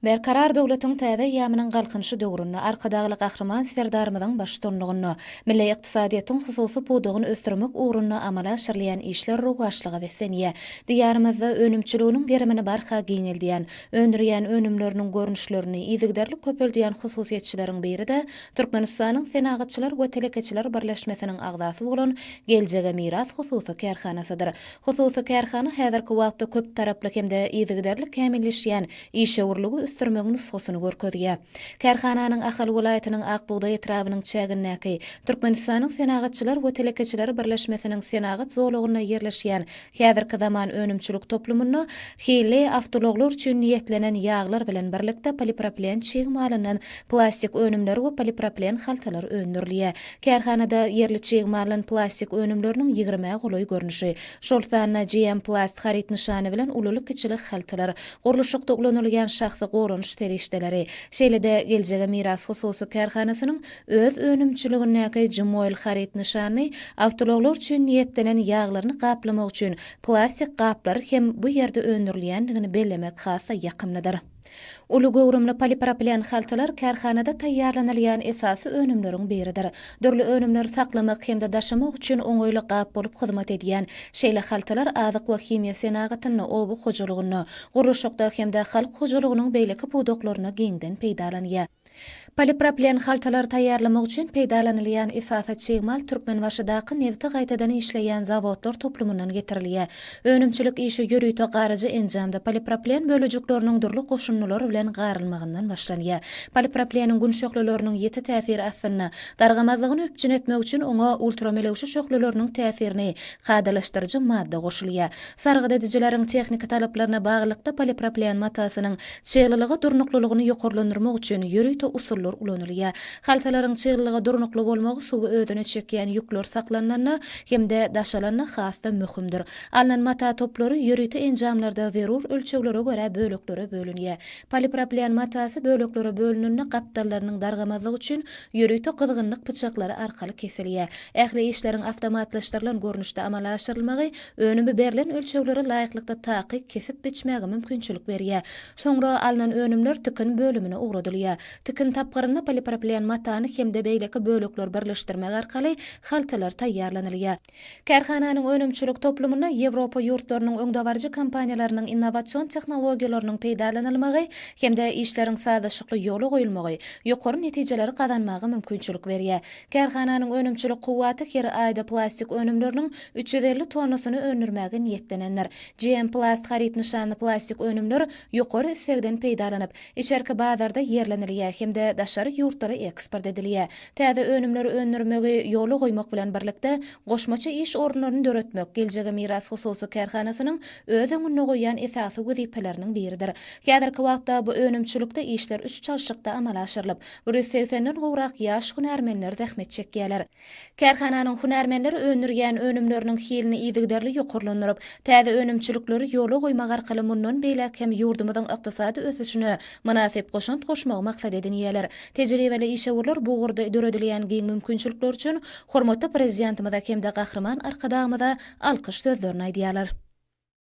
Berkarar döwletiň täze eýýamynyň Galkynyşy döwründe Arkadagly Gahryman Serdarymyzyň baştutanlygynda milli ykdysadyýetiň hususy pudagyny ösdürmek ugrunda amala aşyrylýan işler rowaçlyga beslenýär. Diýarymyzda önümçiliginiň gerimini barha giňeldýän, öndürýän önümleriniň görnüşlerini yzygiderli köpeldýän hususyýetçileriň biri-de Türkmenistanyň Senagatçylar we telekeçiler birleşmesiniň agzasy bolan Geljege miras hususy kärhanasydyr. Hususy kärhana häzirki wagtda köptaraply hem-de yzygiderli kämilleşýän işewürligi ösdürmegiň nusgasyny görkezýär. Kärhananyň Ahal welaýatynyň Ak bugdaý etrabynyň çägindäki Türkmenistanyň Senagatçylar we telekeçiler birleşmesiniň senagat zolagynda ýerleşýän häzirki zaman önümçilik toplumynda hilli awtoulaglar üçin niýetlenen ýaglar bilen birlikde polipropilen çig malyndan plastik önümleri we polipropilen haltalar öndürilýär. Kärhanada ýerli çig maldan plastik önümleriniň ýigrimä golaý görnüşi, şol sanda GM Plast haryt nyşany bilen ululy-kiçili haltalar, gurluşykda ulanylýan şahsy goranyş serişdeleri, şeýle-de Geljege miras hususy kärhanasynyň öz önümçiligindäki Jmoil haryt nyşanly awtoulaglar üçin niýetlenen ýaglaryny gaplamak üçin plastik gaplary hem bu ýerde öndürilýändigini bellemek has-da ýakymlydyr. Uly göwrümli polipropilen haltalar kärhanada taýýarlanylýan esasy önümleriň biridir. Dürli önümleri saklamak hem-de daşamak üçin oňaýly gap bolup hyzmat edýän şeýle haltalar azyk we himiýa senagatynda, oba hojalygynda, gurluşykda hem-de halk hojalygynyň beýleki pudaklarynda giňden peýdalanýar. Polipropilen haltalary taýýarlamak üçin peýdalanylýan esasy çig mal Türkmenbaşydaky nebti gaýtadan işleýän zawodlar toplumyndan getirilýär. Önümçilik işi ýörite garyjy enjamda polipropilen bölejikleriniň dürli goşundylar bilen garylmagyndan başlanýar. Polipropleniň gün şöhleleriniň ýiti täsiri astynda dargamazlygyny üpjün etmek üçin oňa ultramelewşe şöhleleriniň täsirini kadalaşdyryjy madda goşulýar. Sargyt edijileriň tehniki talaplaryna baglylykda polipropilen matasynyň çyglylyga durnuklylygyny ýokarlandyrmak üçin ýörite usullar ulanylýar. Haltalaryň çyglylyga durnukly bolmagy suwy özüne çekýän ýükler saklanylanda hem-de daşalanda has-da möhümdir. Alnan mata toplary ýörite enjamlarda zerur ölçeglere görä böleklere bölünýär. Polipropilen matasy böleklere bölünende gapdallarynyň dargamazlygy üçin ýörite gyzgynlyk pyçaklary arkaly kesilýär. Ähli işleriň awtomatlaşdyrylan görnüşde amala aşyrylmagy önümi berlen ölçeglere laýyklykda takyk kesip biçmäge mümkinçilik berýär. Soňra alnan önümler tikin bölümine ugradylýar. Tikin tapgyrynda polipropilen matany hem-de beýleki bölekleri birleşdirmek arkaly haltalar taýýarlanylýar. Kärhananyň önümçilik toplumynda Ýewropa ýurtlarynyň öňdebaryjy kompaniýalarynyň innowasion tehnologiýalarynyň peýdalanylmagy hem-de işleriň sazlaşykly ýola goýulmagy ýokary netijeleri gazanmaga mümkinçilik berýär. Kärhananyň önümçilik kuwwaty her aýda plastik önümleriniň 350 tonnasyny öndürmäge niýetlenendir. GM Plast haryt nyşanly plastik önümler ýokary islegden peýdalanyp, içerki bazarda ýerlenilýär hem-de daşary ýurtlara eksport edilýär. Täze önümleri öndürmegi ýola goýmak bilen birlikde, goşmaça iş orunlaryny döretmek Geljege miras hususy kärhanasynyň öz öňünde goýýan esasy wezipeleriniň biridir. Häzirki wagtda bu önümçilikde işler üç çalşykda amala aşyrylyp, 180-den gowrak ýaş hünärmenler zähmet çekýärler. Kärhananyň hünärmenleri öndürýän önümleriniň hilini yzygiderli ýokarlandyryp, täze önümçilikleri ýola goýmak arkaly mundan beýläk hem ýurdumyzyň ykdysady ösüşine mynasyp goşant goşmagy maksat edinýärler. Tejribeli işewürler bu ugurda döredilýän giň mümkinçilikler üçin hormatly Prezidentimize hem-de Gahryman Arkadagymyza alkyş sözlerini aýdýarlar.